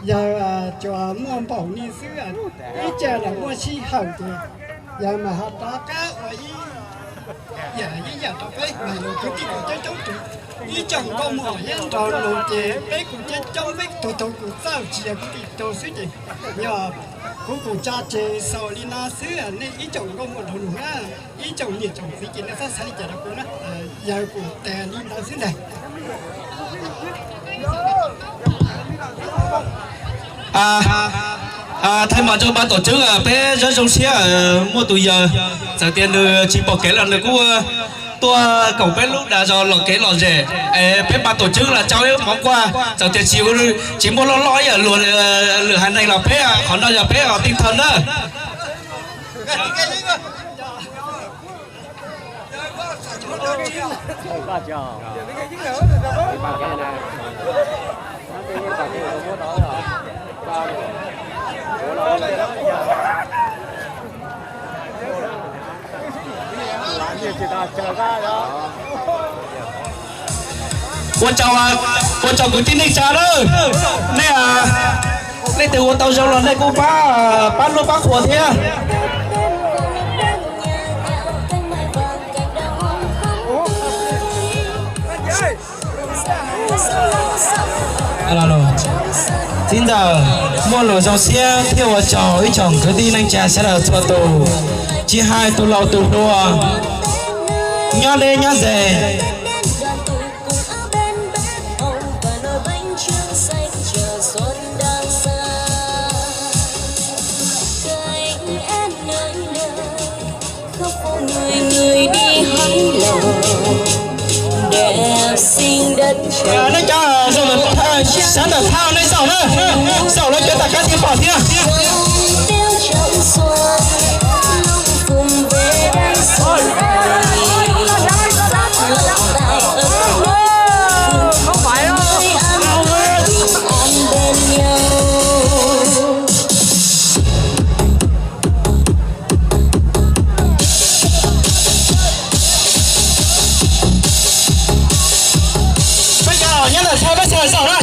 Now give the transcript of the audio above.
Yawg tsuas muaj npaum ni xwb, ib tsam lam muaj sij hawm ces yawg mam ho rov qab ua ib yam ib yam rau peb mas yog kwv tij kuv coob coob tus, ib tsoom nkauj muam thiab nraug nus ces peb kuv coob coob peb tus tus kuv txawj tsis yog kwv tij tus xwb ces yog kuv kuv tso tseg xaus li no xwb, nej ib tsoom nkauj muam nraug nus na, ib tsoom niam tsoom txiv ces nej txhob xav li cas rau kuv na, yawg kuv tas li ntawd xwb ntag. Thaij mam rau pab tom tswb peb zoo zoo siab muaj tus yawg, txawm tias nws tsis pom kev los nws kuj tuaj koom peb lub dag zog lom kev lom zem, es peb pab tom tswb los tso ib mov kuaj, txawm tias tsis, tsis muaj loj loj ib yam luag lwm haiv neeg los peb qhov no yog peb tij thawj na. Ua tsaug, ua tsaug kwv tij neej tsa lawm, nej, nej twg ua tau zoo los nej kuj pab, pab lub pab qhua thiab. Txiv ntawm, muaj lus zoo siab thiab ua tsaug ib tsoom kwv tij neej tsa sawv daws txhua tus, tsis hais tus laus tus hluas, nyob deb nyob ze. Neej tsa, sawv daws thauj nej zaum na, zaum lawv cov tas kab thiaj pom thiab. Peb cov nyob ntawm thawj peb sawv daws zaum na.